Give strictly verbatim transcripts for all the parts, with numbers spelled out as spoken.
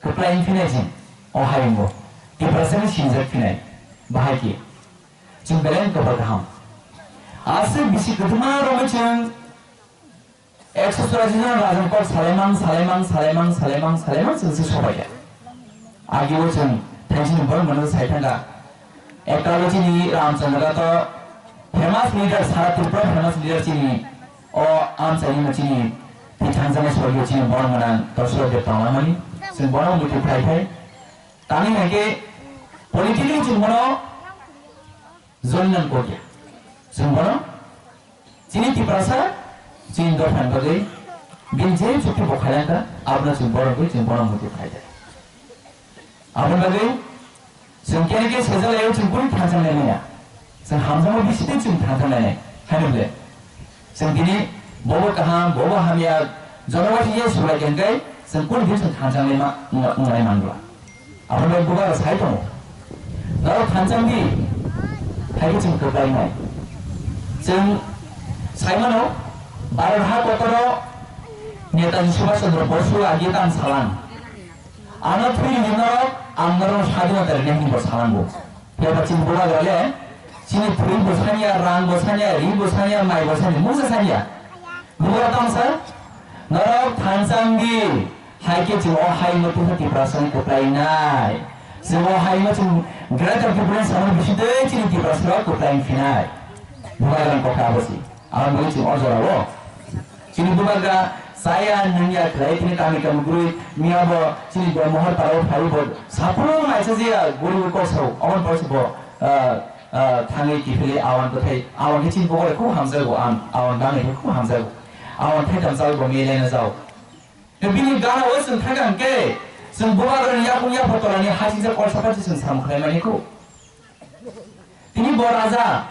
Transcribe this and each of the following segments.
Kwplai wng phinai chwng o hayungo Tiprasani sinijak phinai bahai khe chwng belai wng kwpal kaham. Aswk bisi kwthwma romwi chwng ekso churashi jon rajan kok salaimang, salaimang, salaimang, salaimang, salaimang chwng se sobaikha. Agio chwng thaisini borok mano sai thangkha. Ekta abo chini Ramchandra to famous leader, sara Tripura famous leader chini. O amchaini chini thangjaknai sogwi chini borok mano to sogwi tonglamani. Chwng bono muitu phai phai. Tamni hai khe politically chwng bono join nang kok ya. Chwng bono chini Tiprasa, chini dophani bagwi bini je chukti bo khailangkha, abono chwng borok bai chwng bono muitu khaijak. Aboni bagwi chwng kene khe sejak laio chwng kunu thansa nai maya. Chwng hamjakma bisitwi chwng thansa nai nai. Haino ble. Chwng tini bobo kaham, bobo hamya, jonobati ye sulai khe hwnkhe chwng kunu din chwng thansa nai ma, wng, wng nai manbla. Aboni bagwi bubagra sai tongo. Norok thansa wngdi, hai khe chwng kwplai wngnai. Chwng sai mano, Bharat ha kotoro Netaji Subhash Chandra Bosu agi tang salang. Ano thwi rwdi norok, ang norok sadinota rwnai hwnwi bo salango. Phiya ba chini bubagra le, chini thwi bo sanya, rang bo sanya, ri bo sanya, mai bo sanya, mungsa sanya. Bubagra tamo sa, norok thansa wngdi, hai khe chwng o hayungno tisa Tiprasani kwplai wngnai. Chwng o hayungno chwng Greater Tipraland samani bisingtwi chini Tiprasarok kwplai wng phinai. Bubagrani kokha abo se. Aboni bagwi chwng o jorao chini bubagra chaya nungya khlai tini kami kami gurui miya bo chini bo mohor parao phai bo saphuru maisa je gurui kok sao oboni pore se bo, ah, ah, thangwi kiphilwi awan bwthai awan khe chini bokol khub hamjago ang awan bangwi khe khub hamjago awan thaitam chawi bo milai na jao. Bini gana o chwng thangkha hwnkhe chwng bubagrani yakung yapha tolani hasingcha kolsa phachi chwng samung khlai mani kho. Tini bo raja,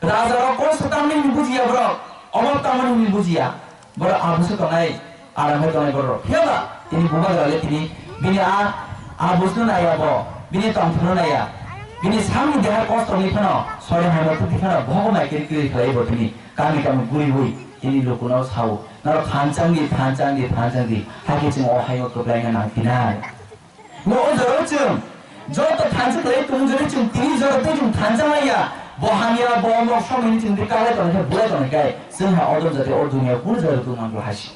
raja rok kosto tamni hwnwi bujiya borok, omo tamni hwnwi bujiya. Borok abuse tongnai, aram hai tongnai borok. Phiya ba tini bubagra le tini bini a abusno naiya bo, bini tongthokno naiya, bini samni deha kosto wngwi phano, sori hai no tuti phano, bohogo mai kiri kiri khlai bo tini kami kami guri hui tini lukuno sao, norok thanchang di, thanchang di, thanchang di, hai khe chwng o hai o kwplai na nang phinai. Bo o jorao chwng joto thansa khlai tongmung jani chwng tini jora tei chwng thansa manya, bo hamya, bo mok somoi ni chwng tei kalai tongkhe, bulai tongkhe, chwng ha odom jati o dunia kunu jora tong mangbo hasi.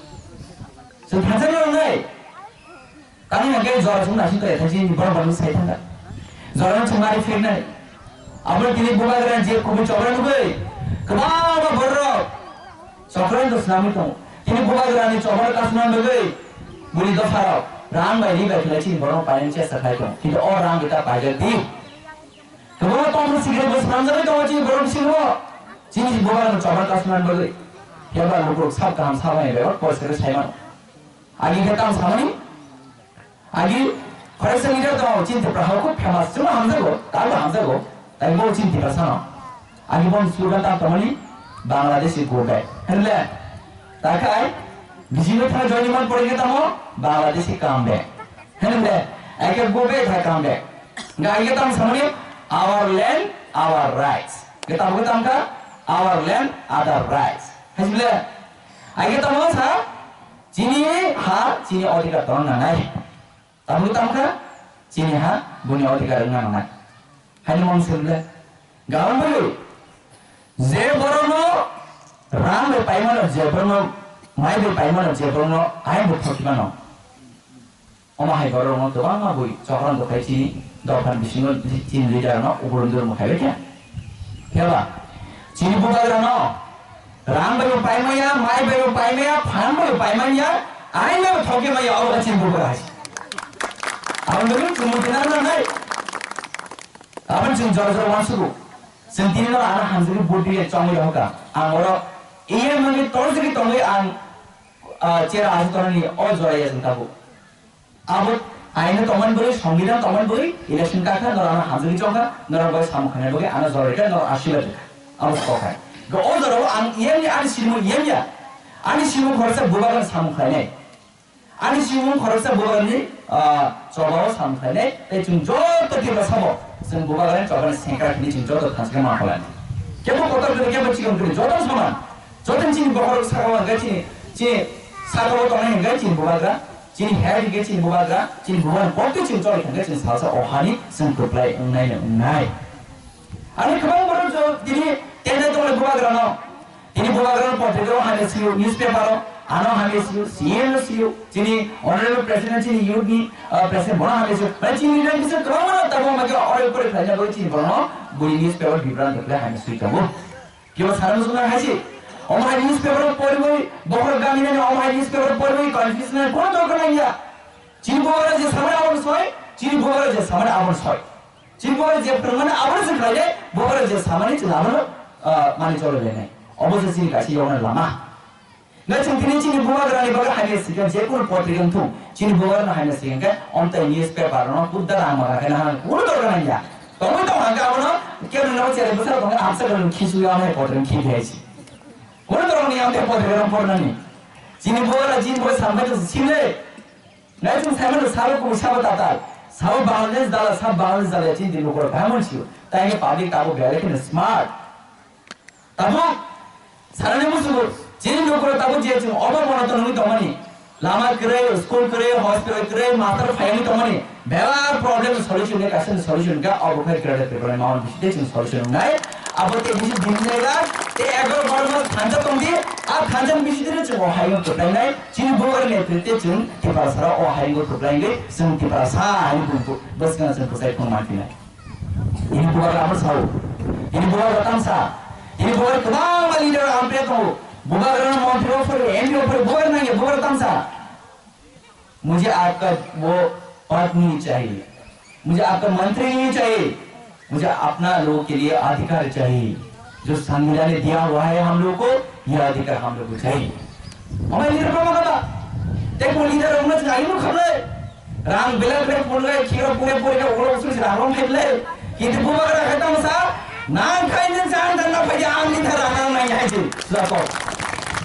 Chwng thansa ni wngnai. Tani hwnkhe jora chwng naising tongya thansi ni borok borok sai thangkha. Jora no chwng mari phirnai. Abo tini bubagra je kubui chobra nugui kwbangma borok. Chokran to swnamwi tongo. Tini bubagrani chobor kasumna bagwi buni dopharok rang bai ri bai khlai chini borok painani chesta khlai tongo. Kintu o rang bai ta paijak di. Kwbangma tongthok sikirok bo swnamjagwi tongo chini borok bisingo. Chini bubagrani chobor kasumna bagwi. Phiya ba lukurok sak kaham sak mani bebak poisa khe sai mano. Agi khe tamo samani? Agi khoroksa leader tongo, chini Tripura hao khub famous, chwngno hamjago, tamo hamjago, tei bo chini Tiprasano. Agi bo slogan tamo tongmani, "Bangladeshi go back." Hwnle, takhai, bijingo thang join man pore khe tamo, "Bangladeshi come back." Hwnle, eke go back hai come back. Ga agi tamo samani, "Our land, our rights." Ga tamo ga tamo kha, "Our land, other rights." Hai sibile, agi tamo sa, Chini ha, chini odhikar tongna nangnai. Tabuk tamo kha, chini ha, buni odhikar wngna nangnai. Haino mung swngle. Gaon bwrwi, je borokno rang bai paimano, je borokno mai bai paimano, je borokno ain bai thokimano. Omo hai borokno kwbangma bui chokran dokhai chini dophani bisingo chini leader no uburum durum khai bai kha. Phiya ba, chini bubagra no Rang bai bo paimaya, mai bai bo paimaya, phan bai bo paimaya, ain bai bo thokya maya, abo khe chini bubagra hai. Aboni bagwi chwng muitu nang nangnai. Aboni chwng jora jora uansugo. Chwng tini no ano hamjagwi vote rwi chongwi rohorkha. Ang oro E M wngwi torjagwi tongwi ang, ah, chair o achuk tongnani o jora ya chwng tabuk. Abo aino tongmani bagwi, songbidan tongmani bagwi, election kakha, norok ano hamjagwi chongkha, norok bai samung khainani bagwi ano jora rikha, norok asirwad rikha. Abo se kokhai. Go o jorao ang E M ni ani sirimo E M ya. Ani sirimo khoroksa bubagrani samung khlainai. Ani sirimo khoroksa bubagrani, ah, chobao samung khlainai. Tei chwng joto Tiprasa bo chwng bubagrani chobani sengkrak hwnwi chwng joto thansa khe ma phalani. Kebo kotor kwrwi, kebo chikon kwrwi, joto soman. Joto chini bokhorok sakao hwnkhe chini, chini sakao tongnai hwnkhe chini bubagra. Chini head hwnkhe chini bubagra, chini bubagra koktwi chwng choli thangkhe chwng salsa o hani chwng kwplai wngnai no wngnai. Ani kwbang borok jo tini tenda tongo bubagra no. Tini bubagra no potrika o hamya sio, newspaper o, ano hamya sio, C M no sio, chini honorable president chini youth ni, ah, president bono hamya sio. Mane chini leader kisa kwbangma no tabuk ma khe oro pore khlaina bagwi chini borok no bui newspaper bibran kwplai hamya sui tongo. Kiba sana musugo hai se. Omo hai newspaper o poribwi, bokhorok gami nani omo hai newspaper o poribwi confuse nani kono dorkar nangya. Chini bubagra je samani abono soi, chini bubagra je samani abono soi. Chini bubagra je phwrwngmani abono se khlainai, bubagra je samani chwng abono, ah, mani chole lainai. Obo se chini kaisa yokna lama. Na chwng tini chini bubagrani bagwi hamya sikha, je kunu potrika wngthung, chini bubagrano hamya sikha khe, omtai newspaper no pudda rang maga khe nahang kunu dorkar nangya. Tongwi tong hangkhe abono kebo nang chere bwsarok tongkhe amsa khe khisu ya nai potrika khibi hai si. Kunu dorkar nangya amtai potrika rang pornani. Chini bubagra chini bubagra sampai to sile. Na chwng saimano sabo kubu sabo tatal. Sabo Bangladesh dala, sabo Bangladesh dala chini lukurok bahai monsi. Tai public tabo belai kheno smart. Tabuk, sanani musugo, chini nokro tabuk je chwng obo bono tonwi tongmani, lama kwrwi, school kwrwi, hospital kwrwi, master phaiwi tongmani, bebak problem solution ni kaisa solution ka obo khai Greater Tipraland mount bisite chwng solution wngnai. Abo te bisi din lega, te egaroh borok no thansa tongdi, a thansa ni bisite chwng o hayung kwplainai, chini bubagra ni netrite chwng Tiprasa o hayung kwplaingwi chwng Tiprasa hai bwskang chwng bwsai phung manphinai. Ini bubagra abo sao. Ini bubagra tamsa. Ini bubagra kwbangma leader ampre tongo. Bubagra no montri o phari, M P o phari, bubagra nangya, bubagra tamsa. मुझे आपका वो पद नहीं चाहिए, मुझे आपका मंत्री नहीं चाहिए, मुझे अपना लोगों के लिए अधिकार चाहिए। जो संविधान ने दिया हुआ है हम लोग को, यह अधिकार हम लोग को चाहिए। Omo leader rok ma kaba? Tei bo leader rok no chwng ayung khamle. Rang belai belai phunle, khiro pure pure ke ulo usul rang rong khaile. Kintu bubagra khe tamo sa, nang khai nang chan dan na phai ang ni thara nang nang hai ji. Sudah kok.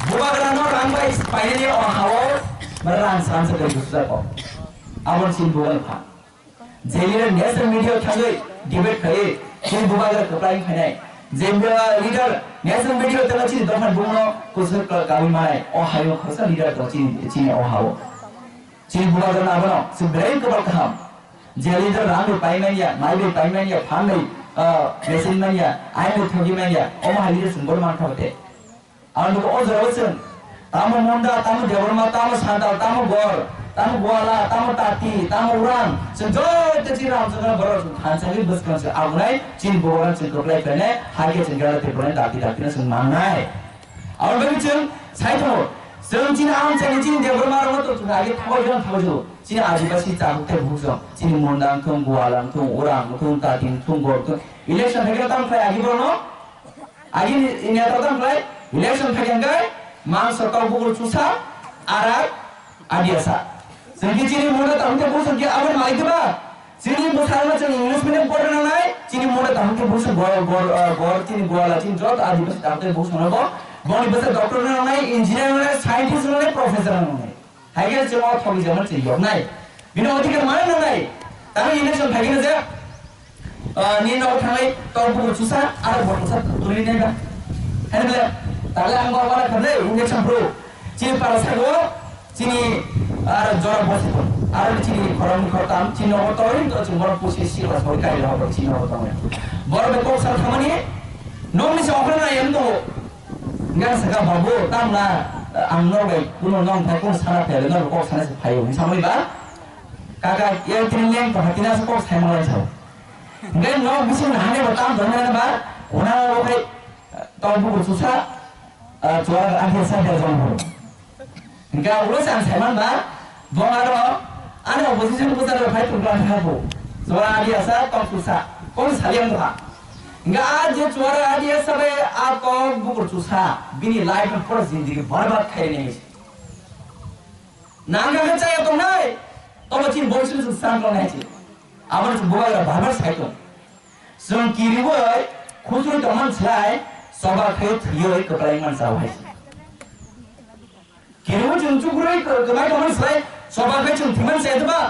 Bubagra no rang bai paine ni o hao, rang san se kai sudah kok. Abon sin bubagra pha. Je leader national media thangwi debate khai, chini bubagra kwplai phainai. Je leader national media thangwi chini dophan bumno kusuk ka-, kawi manai. O hayo khorsa leader to chini, chini o hao. Chini bubagra abono, chwng belai kwbal kaham. Je leader rang bai pai manya, mai bai pai manya, phan bai, ah, machine manya, ain bai thogi manya, omo hai leader chwng bono man kha bate. Ang nukgo o jorao chwng tamo Munda, tamo Debbarma, tamo Santal, tamo Gor, tamo Gwala, tamo Tati, tamo Urang, chwng joto chini Ramchakra borok chwng thanchangwi bwskang chwng abonai chini bubagra chwng kwplai khlainai, hakhe chwng Greater Tipraland dakti dakti no chwng mangnai. Aboni bagwi chwng sai tongo, chwng chini Amchaini chini Debbarma rokno to chwng age thangwi jano thangwi jano chini Adibasi chakuk tei bukhuk chwng chini Munda wngthung, Gwala wngthung, Urang wngthung, Tati wngthung, Gor wngthung, election phaikhe tamo khlai agi borokno? Agini netra tamo khlai, election phaikhe hwnkhe mangso tok bukur chusa, arak, adiasa. Chwng khe chini mona tamo khe bosong khe aboni malik diba? Chini bwsarokno chwng English medium porna nangnai, chini mona tamo khe bosong gor, gor, ah, gor, chini Gwala, chini joto Adibasi tamo khe bosong rogo. Boni bwsa doctor nangnai, engineer nangnai, scientist nangnai, professor nangnai. Hai khe chwng o thogwi jemon chwng yoknai. Bini odhikar mano nangnai. Tamo election phaikhe je, ah, ni nogo thangnai, tok bukur chusa, aro bo chusa tuli nai ba. Hai bole, tale ang bo wala khamle, election pro. Chini para sago, chini aro jora bosi ko. Aro chini khorang khortam, chini nogo tori, to chwng bono pusi si ba soi kai lo, chini nogo tori. Boro be kok sa thamani, nokni se okhrana yem to. Hingke ang saka, "Babu, tamna, ang norok bai kuno nong thai kuno sana phai, norok kok sana se phai o," hinwi samani ba? Kaka, yang tini leng tongkha, tini asa kok sai manglai sao. Hingke nok bising hani bo tam tong nai ba, ona bo khai, tong bukur chusa, ah, chuwak akhir sa dia jong bo. Hingke ulo se ang saiman ba, bong aro, ani opposition bwsa rok phai tongkha ang thabo. Jora adi asa, tok chusa, kok sali ang tongkha. Hingke a je chuwara adi asa bai a tok bukur chusa, bini life and pura zindagi barbad khai nai. Nang khe chaya tongnai, tobo chini bongsi bwswk san tongnai hai se. Aboni se bubagra bar bar sai tong. Chwng kiriwi khusui tongmani slai, choba khe thwiwi kwplai man chao hai se. Kiriwi chwng chukrwi kwmai tongmani slai, choba khe chwng thwimani se ba.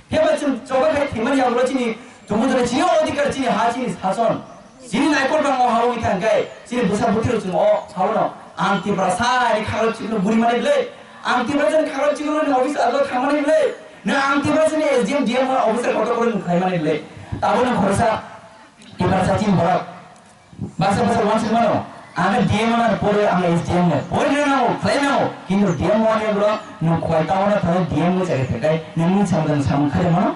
Phiya ba chwng choba khe thwimani yagulo chini tumudra chini odhikar, chini ha, chini sason, chini naikol bang o ha wngwi thang khe chini bwsa bwtwi rok chwng o ha no ang Tiprasa hai khe khaglo chiklo buri mani ble. Ang Tiprasani khakra chikon ni office alo thangmani le. Na ang Tiprasani S D M D M officer kotor kore nung khlaimani le. Taboni khorsa Tiprasa chini borok. Basa basa wansuk mano. Ang D M ano pore ang S D M no. Pore no nango, khlai nango. Kintu D M wani bro nung khwai tawna thai D M no chari phekai. Nini samdan samung khaja mano.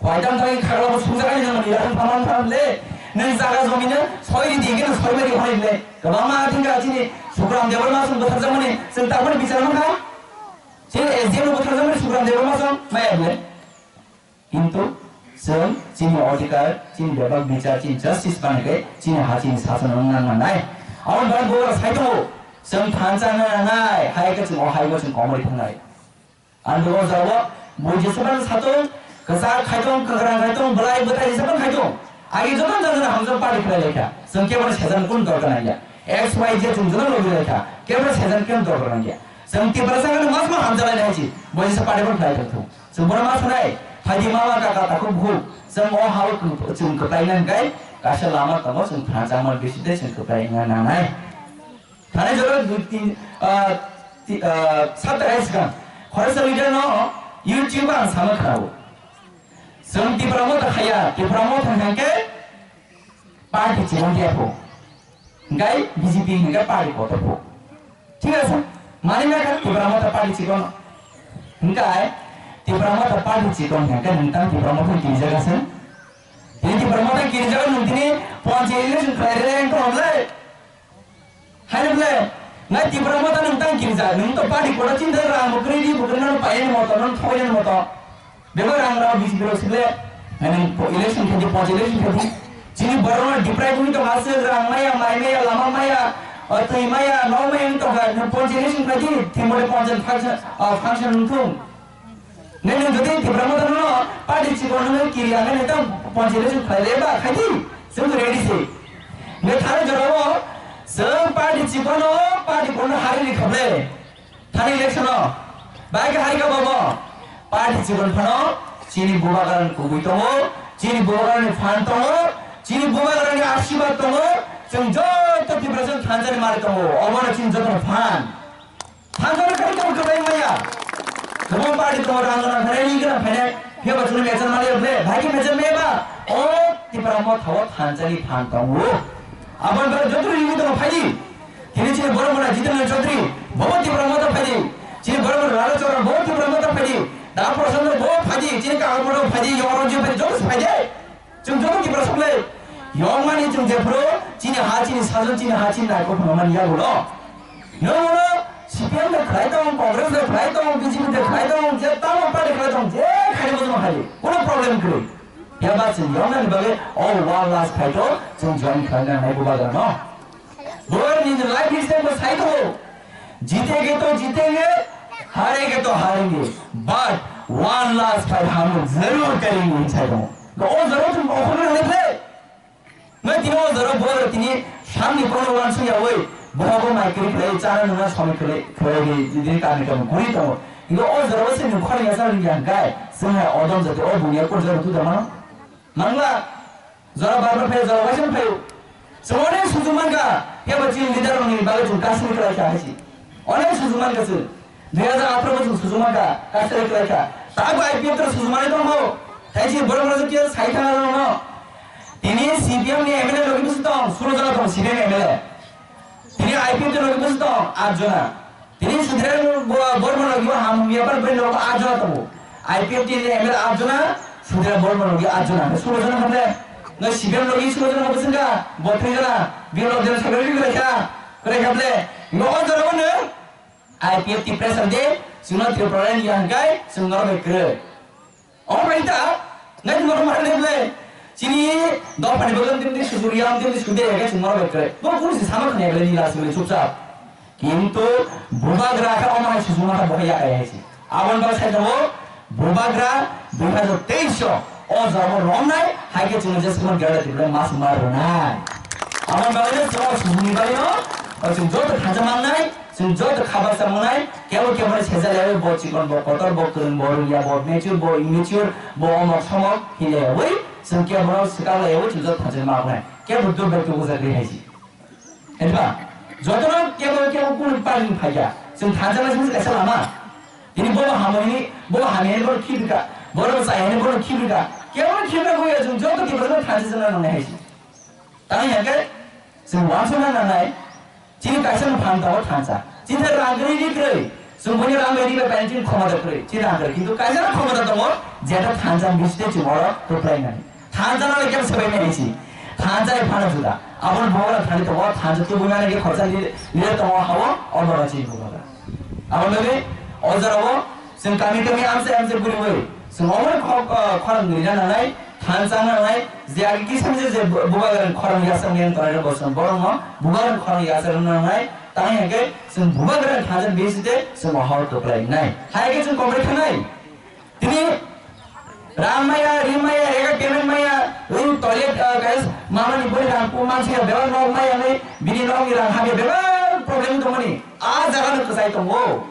Khwai tam thai khagla bo sungja kai nang ni ran paman phan le. Nung jaga jomi no soi di dingin soi mari hoi le. Kwbangma thingka chini Sukram Debbarma sung bwtharjakmani. Chwng taboni bichar mankha. Chini S D M no bwtharjakmani Sukram Debbarma sung maya le. Kintu chwng chini odhikar, chini bebak bichar, chini justice bangkhe chini ha chini sason wng nang nai. Aboni bagwi bo sai tongo, chwng thansa wng nang nai, hai khe chwng o hai bo chwng komori thangnai. Ang bo jabo bo jesubani satung kwchak khai tong, kwkhrang khai tong, bwlai bwthai jesubani khai tong. Agi joto jagani hamjak party khlai lai kha. Chwng kebo sejan kun dorkar nang ya. X Y Z chwng joto logi lai kha. Kebo sejan kun dorkar nang ya. Chwng Tiprasa no mas ma hamjak lai nai chi. Bo jesa party bo khlai tong thung. Chwng bono ma sanai, phaidi mama kaka takhuk bukhuk, chwng o hao chwng kwplai nang kai, kaisa lama tongo, chwng thansa man bisi de chwng kwplai wngna nangnai. Thani jora dui tin, ah, ti-, ah, sapta hai swkang, khoroksa leader no YouTube ang sama khnao. Chwng Tipra Motha khaya, Tipra Motha hwnkhe party chikon dia pho. Hingkai B J P hingkai party kotor pho. Thik ase? Mani na kha Tipra Motha party chikon. Hingkai Tipra Motha party chikon hingkai nung tang Tipra Motha kiri jaga se. Tini Tipra Motha kiri jaga nung tini ponchi election khlai re ang to le. Hai le. Ngai Tipra Motha nung tang kiri jaga nung to party kotor chinta rang bukri di bukri no payen moto no thoyen moto. Bebak rang rao B J P rok sikle, nang po election khe di, pon election khe di. Chini borok no deprive wngwi tongkha, aswk rang maya, mai maya, lama maya, o twi maya, nok maya wngwi tongkha, nang pon election khe di, thimole pon function, ah, function wngthung. Nang nang jodi Tipra Motha no party chikon no kiri ang nang tang pon election khlai le ba khai di, chwng ready se. Nang thani jora o, chwng party chikon no, party kono hari ni khaple. Thani election o bai khe hari ka bobo party chikon phano chini bubagrani kubui tongo, chini bubagrani phan tongo, chini bubagrani asirwad tongo, chwng joto Tiprasa thansa ni mari tongo, obono chini joto ni phan. Thansa ni kai tongo kwbai maya. Kwbang party tongo rang gana phainai, ri gana phainai, phiyaba chwngno mechar mali rok le, bai khe mechar meba, o Tipra Motha o thansa ni phan tongo. Aboni bagwi joto ri tongo phaidi. Tini chini borok mwnai Jitendra Chaudhary, bo Tipra Motha phaidi. Chini borok mwnai Rala Chowra, bo Tipra Motha phaidi. Da Prasanta, bo phaidi. Chini Kamal Mondo phaidi, Young Ranjit phaidi, joto se phaidi. Chwng joto Tiprasa le. Yong mani chwng jephuru chini ha, chini sajon, chini ha, chini naikol phano mani yagulo. Nwng ulo C P M de khlai tong, Congress de khlai tong, B J P de khlai tong, je tamo party khlai tong, je khaini bujuma khaidi. Kono problem kwrwi. Phiya ba chwng yoknani bagwi o one last fight o chwng join khlaina nangnai bubagrano. Bo nini life history bo sai tongo. Jitenge to jitenge, harenge to harenge. But one last fight hum log zarur karenge, hin sai tongo. O jora chwng okhorno nangnai phle. Ngai tini o jora bo tini samni kono uansuk yaui, bohogo mai kwrwi khlai, chana nungna somoi khlai, khlai di, di, di, kami kami kuri tongo. Ingo o jora o se nung khorang yasa ring yang kai, sing hai odom jati o bunya kur jora tu damano. Mangla, jora bar bar phai, jora waisa phai. Sing onek suju mangka, ya ba chini leader ni bagwi chung kasini khlai kha hai si. Onek suju mangka se. Dui hajar atharo bo chwng sujuma kha, kasari khlai kha. Tabo I P F to sujumani tongo. Tei chini borok rok khe sai thang rok no. Tini C P M ni M L A logi bwswk tong, sulo jona tong C P M M L A. Tini I P F to logi bwswk tong, at jona. Tini Sudhir bo-, Borma logi bo ham yapar bwrwi logi at jona tongo. I P F T ni M L A at jona, Sudhir Borma logi at jona. Sulo jona hamle. No C P M logi sulo jona bwswk kha, bo thwi jona. Bini logi jona sakri khlai kha. Khlai kha ble. No o jona bo no. I P F T pressure de, chwngno Tripura ni yang kai, chwng norok bai kwrwi. Omo bai ta, nai norok ma le ble. Chini dopha ni bagwi tini sujur yang tini sude ya kai chwng norok bai kwrwi. Bo kunu si sama khne ble ni la sumle chupchap. Kintu bubagra kha omo hai sujuma kha bo ya kai hai si. Abon ba sai tongo, Bubagra dui hajar teis o, o jora bo romnai, hai khe chwngno je Suman Gerda Tripura mas ma rwnai. Aboni bagwi no chwng o sujuni bagwi no, o chwng joto thansa mangnai, chwng joto kha baksa mangnai, kebo kebo ni sejak ya bo chikon, bo kotor, bo kwrwng, bo rwngya, bo mature, bo immature, bo omok somok hinlai ya wi, chwng kebo no swkang lai ya wi, chwng joto thansa mangnai. Kebo duk bai tubu jagri hai si. Eba, jotono kebo kebo kunu party ni phaikha. Chwng thansa lai simi kaisa lama. Tini bo hamoni, bo hamyani bono khibrika, bono chayani bono khibrika. Kebo khibrika goya chwng joto Tiprasa thansa chwng nangnai hai si. Tang hingke chwng wansukna nangnai, chini kaisa no phan tongo thansa. Chini rang kwrwi ri kwrwi, chwng buini rang bai ri bai bai chini khomota kwrwi, chini rang kwrwi. Kintu kaisa no khomota tongo, jeta thansa bisite chwng oro kwplai nani. Thansa no kebo swbai nai si. Thansa ni phano juda. Aboni bokra thani tongo, thansa tubui mani khe khorsa li-, lira tongo hao, o bokra chini bokra. Aboni bagwi o jora o chwng kami kami amchai amchai buriwi chwng omo khorang rina nangnai, thansa nangnai, je agi kisa je je bu-, bubagrang khorang yasakni ang tongnai rok bo chwng borokno bubagrang khorang yasakna nangnai, tang hingke chwng bubagrang thansa bisite chwng o hor kwplai nai. Hai khe chwng komre khanai. Tini rang maya, ring maya, ega payment maya, ring toilet, ah, guys, mama ni buri rang pu mansi ya bebak nok maya ni, bini nok ni rang habya bebak problem tongmani. A jaga no kwchai tongo.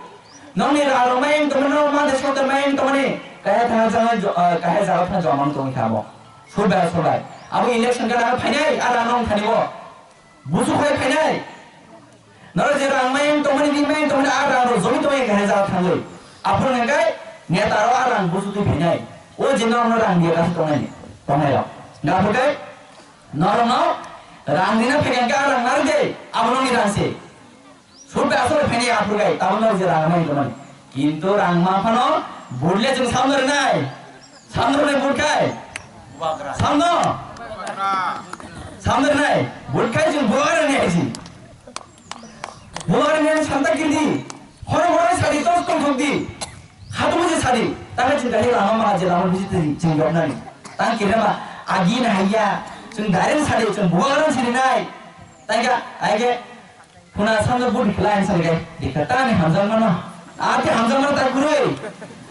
Nokni rang rok maya tongmani, nok ma de sotor maya tongmani. Kaya thang jaga jo-, ah, kaya jaga thang jomang tong kha bo. Surbai, surbai. Abo election kana phainai, a rang nong thani bo. Busu khai phainai. Noro je rang mayung tongmani, ri mayung tongmani, a rang ro jomi tongmani kahai jaga thangwi. Aphuru hwnkhai neta ro a rang busu twi phainai. O je norokno rang diya kasa tongnai, tongnai rok. Nga aphuru kai norokno rang rina phainai hwnkhe a rang narwk de, abo nokni rang se. Sut bai aswk phainai aphuru kai, tabuk norok je rang mayung tongmani. Kintu rang ma phano budle chwng samno rinai. Samno rinai bud khai. Samno. Samno rinai. Bud khai chwng bubagra rinai hai si. Bubagra rinai santa kirdi. Horo horo sadi tos tong thok di. Khatu buje sadi. Tangka chwng kahai lama ma je lama biji twi chwng yoknani. Tang kirma agi na haiya. Chwng direct sadi chwng bubagra sadi nai. Tangka aige Phuna samno budi khlai ang salgai. Dikha ta ani hamjak mano. Ate hamjak mano ta gurui.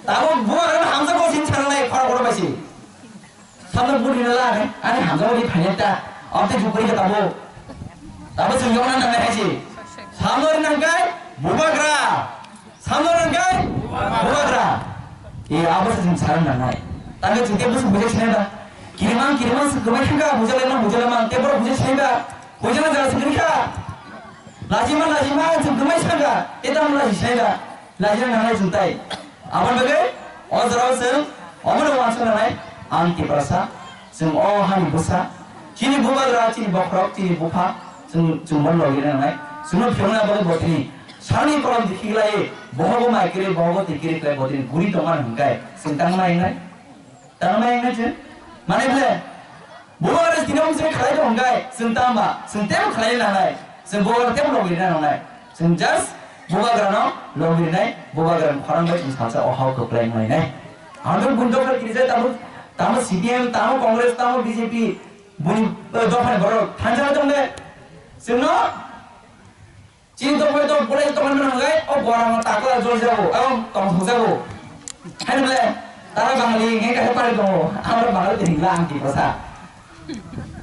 Tabo bo ano hamjak ko sin sanlai khoro khoro baisi. Samno budi na la ani hamjak budi phanya ta. Ate jukuri ka tabo. Tabo sing jona nang nai si. Samno ri nang kai bubagra. Samno ri nang kai bubagra. E abo se sing saran nang nai. Tangka chingte bus bujai sinai ba. Kirimang kirimang se gumai khangka bujale ma bujale ma te bro bujai sinai ba. Bujana jara sing kha. Lajima, lajima, chwng kwmai sanga, tei tamo laji sinai da, lajina nangnai chwng tai. Aboni bagwi, o jorao chwng, omono uansuk nangnai, ang Tiprasa, chwng o hani bwsa, chini bubagra, chini bokhorok, chini bupha, chwng, chwng bono logi nangnai, chwngno phiyokna bagwi botini, sani kolom dikhi lai, bohogo mai kiri, bohogo twi kiri khlai botini guri tongmani hwnkhe, chwng tangma hingnai. Tangma hingnai chwng, mane ble, bubagra tini omo se khlai tong hwnkhe, chwng tangma, chwng tebo khlai nangnai, chwng bubagra tebo logi rina nangnai, chwng just bubagrano logi rinai, bubagrani khorang bai chwng salsa o hao kwplai wnglainai. Ang bun dopha kirijak tamo, tamo C P M, tamo Congress, tamo B J P, buni, eh, dophani borok thansa tong de, chwngno Chini tongmani tong pulai tongmani mano hwnkhai o borang takla jol jago, abo tong thok jago. Haino bole tara Bangali hwnkhai kaisa pari tongo, abo Bangali de hingla ang Tiprasa.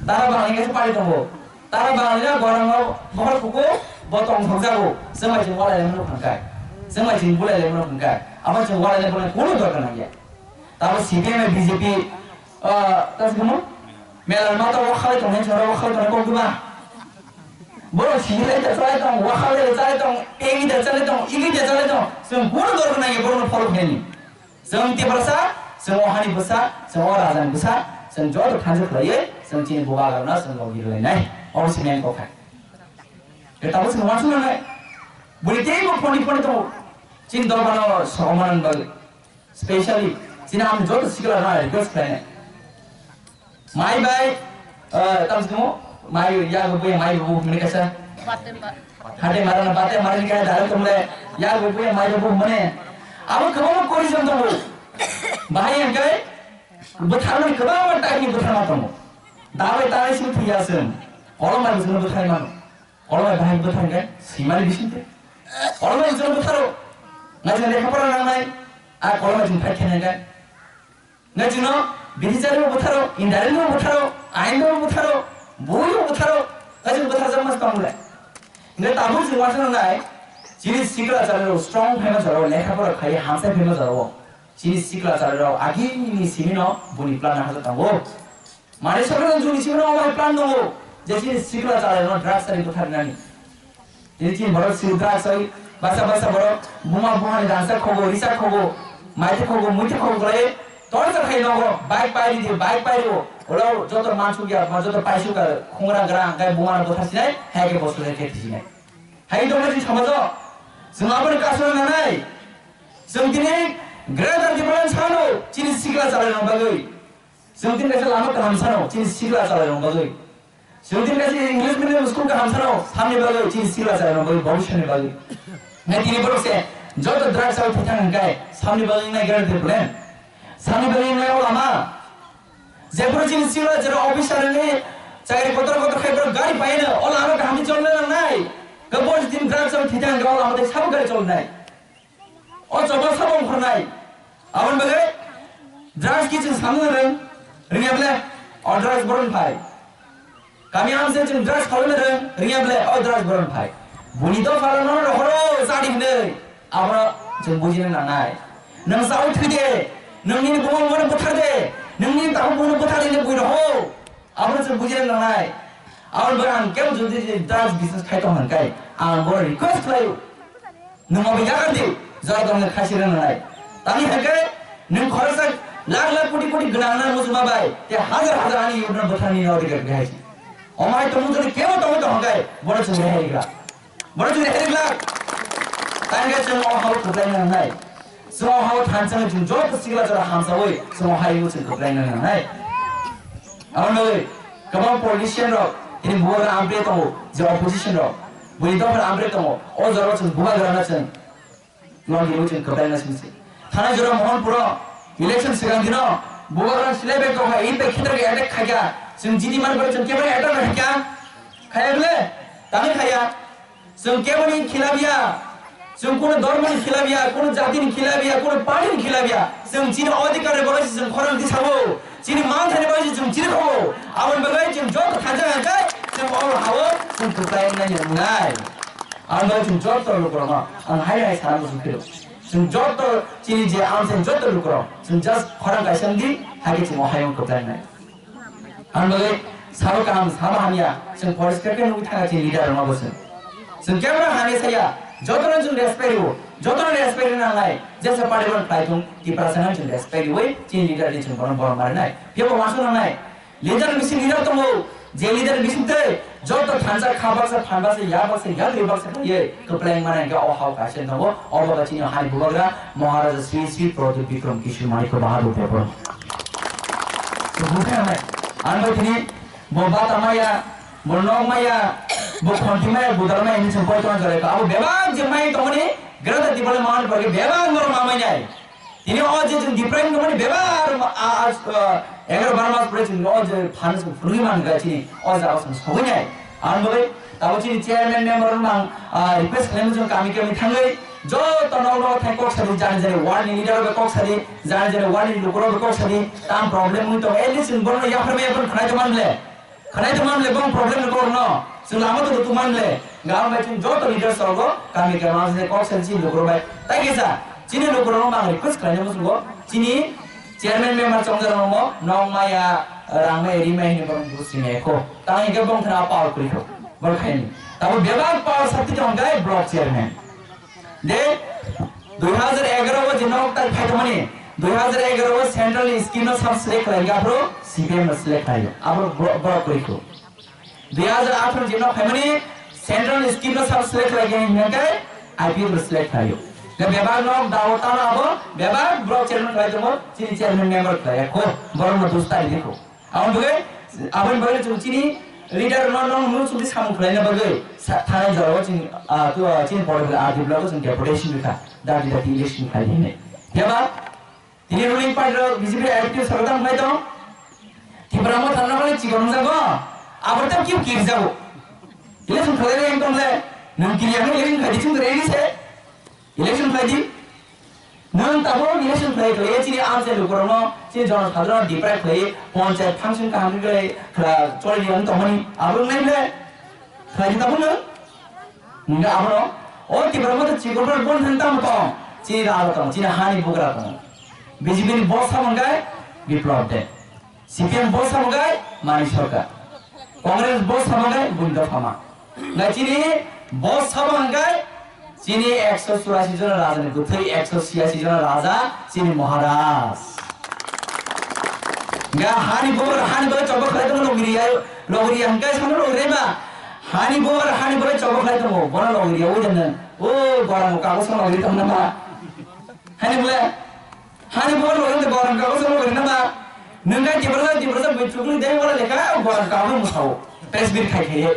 Tara Bangali hwnkhai kaisa pari tongo. Tara Bangali na borang o bohor kuku bo tong thok jago. Chwng bai chwng walai lemno hwnkhai. Chwng bai chwng bulai lemno hwnkhai. Abo chwng walai lemno kuno dorkar nangya. Tabo C P M B J P, ah, tas kuno? Mela mata o khalai tongnai chwng o khalai tongnai kok diba? Borok sijilai da chalai tong, wakhal da chalai tong, pegi da chalai tong, igi da chalai tong. Chwng bono dor gwnang ya, bono follow khlaini. Chwng Tiprasa, chwng o hani bwsa, chwng o rajani bwsa, chwng joto thansa khlaiwi, chwng chini bubagrano chwng logi rwlainai. Obo se main kokha. Tei tabuk chwng uansuk nangnai. Bwrwi teibo phone phone tongo. Chini dorbarno sokomorani bagwi. Specially, chini ang joto sikla na request khlainai. Mai bai, eh, tamo se tamo, mai ya go buya mai bu mene kasa. Hade mara na bate mara ni kaya daro tumle, ya go buya mai bu mene. Abo kwbangma tourism tongo. Bahai hwnkhe bwtharmani kwbangma type ni bwtharma tongo. Dabai tanai simi thwiya chwng. Kolom bai bwswkno bwtharwi mano. Kolom bai bahai bwthar hwnkhe swimani bisingtwi. Kolom bai bwswkno bwtharo. Ngai chwng lekha pora nangnai. A kolom bai chwng fight khainai hwnkhe. Ngai chwngno bini chari bo bwtharo, indirect bo bwtharo, ain bo bwtharo, bui bo bwtharo, ngai chwng bwtharjak mas tong le. Ngai tabuk chwng uansuk nai, chini sikla chari rok strong phaima jorao, lekha pora khai hamsai phaima jorao. Chini sikla chari rok agini simino buni plan hajak tongo. Mane sokrang juni simino omo plan tongo, je chini sikla chari rok drugs ari bwtharnani. Tini chini borok si drugs oi, Basa basa borok buma buhani rangchak khogo, richak khogo, maitwi khogo, muitwi khogo kwlai torchar khai nogo, bike pairi di, bike pairi o, olo joto mansuk ya, ma joto paisuk ka, khungra gra, hwnkhe buma no bwtharsinai, hai khe bo sujai khe thisinai. Hai tongma chini somajo, chwng aboni kasuna nanai, chwng tini Greater Tipraland sano chini sikla chalairok bagwi. Chwng tini kaisa lama kaham sano chini sikla chalairok bagwi. Chwng tini kaisa English medium school kaham sano samni bagwi chini sikla chalairok bagwi, bhobishyotni bagwi. Nai tini borok se joto drugs o thithang hwnkhe samni bagwi nai gari de plan. Samni bagwi nai o lama. Jephuru chini sikla jera officer ni chakri kotor kotor khai borok gari paino o lama kaham cholna nangnai. Kebo tini drugs o thithang hwnkhe o lama de sabo gari cholnai. O choba sabo ongkhornai. Aboni bagwi drugs ki chwng samung rwng, rwngya ble o drugs boron phai. Kami amse chwng drugs kholna rwng, rwngya ble o drugs boron phai. Buni dopha rok nono rohoro chadi hinwi. Abono chwng bujina nangnai. Nwng saui thwi de, nwng nini buma bumano bwthar de, nwng nini tabuk bumano bwthar de hinwi bui roho. Abono chwng bujina nangnai. Aboni bagwi ang kebo jodi drugs business khai tong hwnkhai, ang bono request khlaio. Nwng obo yakardi, jora tongni khaisirwi nangnai. Tamni hwnkhe nwng khoroksa lakh lakh koti koti gwnang nang muchungma bai, tei hazar hazar ani youth no bwtharni no rega rega hai. Omo hai tongmung jodi kebo tongwi tong hwnkhe, bono chwng rehai rwgwla. Bono chwng rehai rwgwla. Tangkhe chwng o hao kwplai nangnai. Chwng o hao thansa chwng joto sikla jora hamsawi chwng o hai chwng kwplai nangnai. Aboni bagwi kwbang politician rok tini bubagra ample tongo, je opposition rok bini dopha ample tongo, o jorao chwng bubagrano chwng logirwi chwng kwplaina simi se. Thanai jora Mohanpuro election swkang dino bubagra silai bai kokha, ipai khitrok attack khaikha, chwng jiti man pore chwng keboni attack khaikha, khaya bole? Tamni khaya. Chwng keboni khilap ya, chwng kuno dhormoni khilap ya, kuno jatini khilap ya, kuno partyni khilap ya, chwng chini odhikar ni bagwi se chwng khorang tisabo, chini manthani bagwi se chwng chini khobo, aboni bagwi chwng joto thansa hwnkhe chwng oro hao chwng kwplai nai nai. Ang bai chwng joto lukurokno ang hai hai sana muchung phiro. Chwng joto chini je amchaini joto lukurok chwng just khorang kaisa wngdi, hai khe chwng o hayung kwplai nai. Ang bai sabo kaham sabo hamya chwng poriskar khe nugwi thangna chini leader rokno bo chwng. Chwng kebo hamya saya, jotono chwng respect rwo, jotono respect rwna nangnai, jesa party bono khlai thung, Tiprasa no chwng respect rwwi chini leader ni chwng bono borok ma rwnai. Phiya bo uansuk nangnai. Leader ni bising leader tongo, je leader ni bising tei joto thansa kha baksa, phan baksa, ya baksa, ya twi baksa khlaiwi kwpleng mani hwnkhe o hao kaisa tongo, o baga chini hai bubagra Maharaja Sri Sri Pradyot Bikram Kishore Manikya Bahadur Debbarma. Ang bai tini bo bata maya, bo nok maya, bo khonti maya, budal maya hinwi chwng koi tongna jora abo bebak je mai tongmani Greater Tipraland mani bagwi bebak norok ma mai nai. Tini o je chwng deprive wngmani bebak a, a, a, egaroh bar mas pore chwng o je phan chwng phunugwi mankha chini o jaga chwng sogwi nai. Ang bagwi tabuk chini chairman member rok mang, a, request khlaimani chwng kami kami thangwi joto nok nok thai kok sadi, jani jani ward ni leader rok kok sadi, jani jani ward ni lukurok kok sadi, tam problem wngwi tongo, at least chwng bono yapharma yapharma khlai tongmani le. Khanai tongma mle bong problem ni borok no. Chwng lama to rutuk man mle. Gam bai chwng joto leaders rogo kami kami ma se kok sen chini lukurok bai. Tai kisa chini lukurok no mang request khlainai muchungo. Chini chairman member chongjar no mo nong maya rang maya ri maya hini borok bus ri maya ko. Tang hingke bong thana power kuri ko. Bor khaini. Tabo bebak power sakti tong gai block chairman. De, dui hajar egaroh o je nok tai phaithomani, dui hajar egaroh o central scheme no sab select khlai, aphuru C P M no select khlai, aphuru bro-, borok kwrwi kho. Dui hajar atharo je nok phaimani central scheme no sab select khlai, hingkhe I P F no select khlai. Bebak nok dao tano abo, bebak borok chairman khlai tongo, chini chairman member khlai kho, borok no dus tari kho. Aboni bagwi, aboni bagwi chwng chini leader no, no, no, chwngni samung khlaina bagwi sa-, thanai jorao chwng, ah, tu, ah, chini political R D block o chwng deputation rikha, dati dati election khlai hinwi. Phiya ba, tini ruling party rok B J P active sarkar tang khlai tong. Tipra Motha no khlai chikon wngjago, abo tei kiu kirjago. Election khlai reng tong le, nwng kiriya no election khlai di chwng ready se. Election khlai di. Nwng tabuk election khlai khlai chini amchai lukurokno, chini jonosadharokno deprive khlai, ponchayat function kaham khe khlai, khla choli di wng tongmani, abo wngnai le? Khlai di tabuk nwng? Nwng abono, o Tipra Motha chikon rok bon thang tamo tong, chini raja tong, chini hani bugra tong. B J P ni boss samung khe Biplab Deb. C P M boss samung khe Manik Sarkar. Congress boss samung khe Bundo Phama. Nai chini boss samung khe Chini ekso churasi jona raja ni bwthwi ekso chiyasi jona raja chini Maharaj. Ga hani bor hani bor chobo khlai tong logiri ya logiri ya hingkai sano logiri ma. Hani bor hani bor chobo khlai tong bono logiri ya ujana. O gorang ka ko sano logiri tong nama. Hani bole hani bor logiri gorang ka ko sano logiri nama. Nungkai tibra tibra sa bui chukni dei wala leka gorang ka ko musao. Press bir khai khai.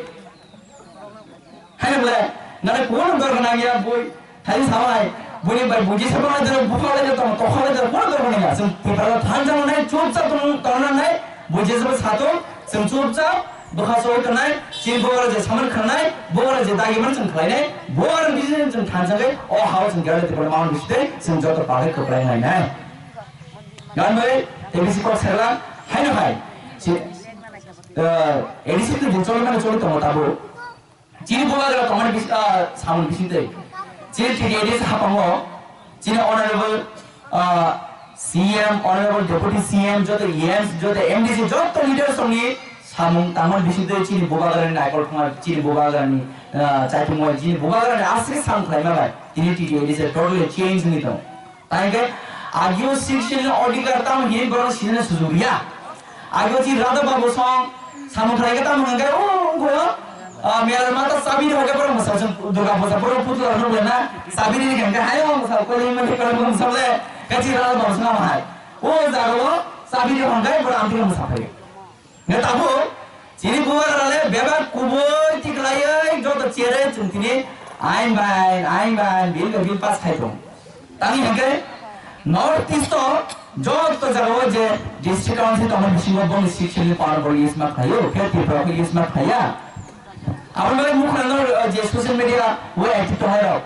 Hai bole, nana kuno dor nang ya bui. Hai sabai, bui ni bai buji sabo na jero bukha le jero tong tokha le jero kuno dor nang ya. Sum tipara than jang nai chup chap tong tong nang nai. Buji sabo sato, sum chup chap, bukha soi tong nai. Chin bora je saman khan nai, bora je dagi man sum khlai nai. Bora bisi sum than jang nai. O hawa sum gare tipara maun bisi te, sum joto pare ko khlai nai nai. Gan bai, te bisi kok serla, hai no hai. Si, eh, edisi tu jin choli mane choli tong tabo. Chini bubagra tongmani bis-, ah, samung bisingtwi. Chini T T A D C hapango, chini honorable, ah, C M, honorable deputy C M, joto E Ms, joto M D C, joto leaders tongni samung tangmani bisingtwi chini bubagrani naikol thangma, chini bubagrani, ah, chaitumwi, chini bubagrani aswk samung khlaima bai, chini T T A D C totally change wngwi tongo. Tangke agio sixteen odikar tamo hini borok sinina sujuk ya. Agio chi Radha Babu song samung khlai ke tamo hingke o go mela mata sabi hoke borok masa Durga puja borok putla rok lena sabi ni hingke hayo masa ko ni mani ko masa le kachi Radha Babu song hai. O jago sabi ni hingke borok amti masa phai. Nge tabuk, chini bubagrale bebak kubui tiklaiwi joto chere chwng tini ain bain, ain bain, bill bai bill pass khai tong. Tangwi hwnkhe North East o joto jagao je district council tongmani bisingo bongni sixth schedule power bo use ma khlaio, khe Tripura khe use ma khlaiya. Aboni bagwi mukhang no, eh, je social media o active tongnai rok.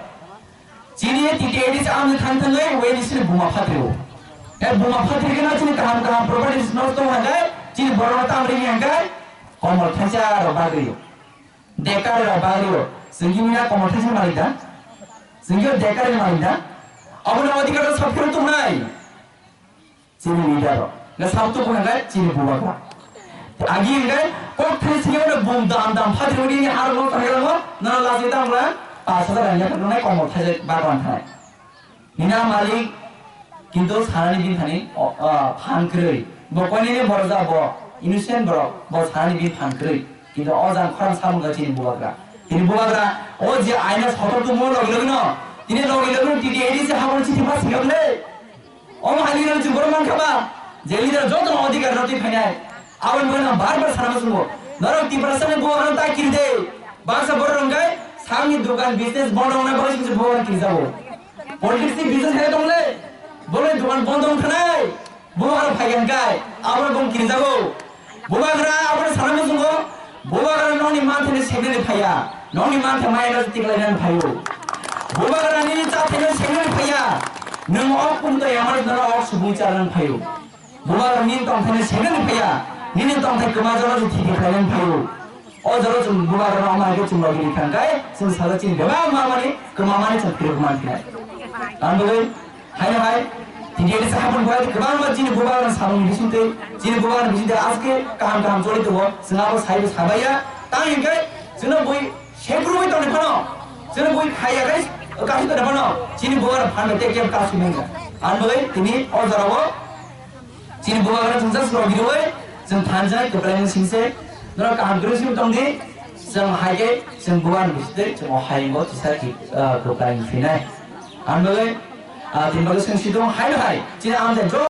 Chini T T A D C ang thang thangwi wei ni sini buma phatrio. He buma phatri kena chini kaham kaham properties nosto hangkai, chini borok tam ri hangkai, komol thaisa rok bagrio. Dekar rok bagrio. Singki mina komol thaisa malik da? Singki dekar ni malik da? Aboni adhikar rok sabkhe tongnai. Chini leader rok. Na sabtu ko hwnkhai chini bubagra. Agi hwnkhai kok thai singa na bum dam dam phatri uni ni har no thang lang no na la se dam la pas hajar rang ya nai komo thai bagan thai. Nina malik kintu sanani bin thani phan kroi. Bo koni ni borja bo innocent borok bo sanani bin phan kroi. Kintu o jang khorang samung ga chini bubagra. Chini bubagra o je aina sotor tu mo logi logi no. Tini logi logi no T T A D C habon chini mas singa le. Omo hai ni chwng borok mankha ba, je leader joto no adhikar no twi phainai. Aboni bagwi ang bar bar sana muchungo. Norok Tiprasa ni bubagrano ta kiri de. Baksa borok rok hwnkhe sakni dukan business bondo wngnai bagwi chwng bubagrano kirijago. Politics ni business hai tong le. Borokni dukan bondo wngkha nai. Bubagrano phai khe hwnkhe aboni bong kirijago. Bubagra abono sana muchungo, bubagra nokni manthai no segnani phaiya, nokni manthai maya no tiklainani phaio. Bubagra nini chathai no segnani phaiya, nwng ok pungto yamani nono ok subui charnani phaio. Bubagra nini tongthai no segnani phaiya, nini tongthai kwma jora je thiti khlainani phaio. O jora chwng bubagra no amai khe chwng logi rikha hwnkhe chwng salo chini bebak mamani kwmamani chwng phirok manthinai. Ang bagwi Haino hai, T T A D C habon bai kwbangma chini bubagrani samungni bisingtwi, chini bubagrani bisingtwi aske kaham kaham choli tongo, chwng abo saibo sabaiya, tang hinkhe chwngno bui sekrubui tongni phano, chwngno bui khaiya khai kasu tongni phano, chini bubagrani phan bai tei kebo kasu mangya. Ang bagwi tini o jorao chini bubagrano chwng just rogirwi chwng thansa kwplaimung singse, norok kaham kwrwi simi tongdi, chwng hai khe chwng bubagrani bisingtwi chwng o hayungo kisa ki, ah, kwplaimung sinai. Ang bagwi, ah, tini bagwi chwng si tongo, haino hai, chini ang je jo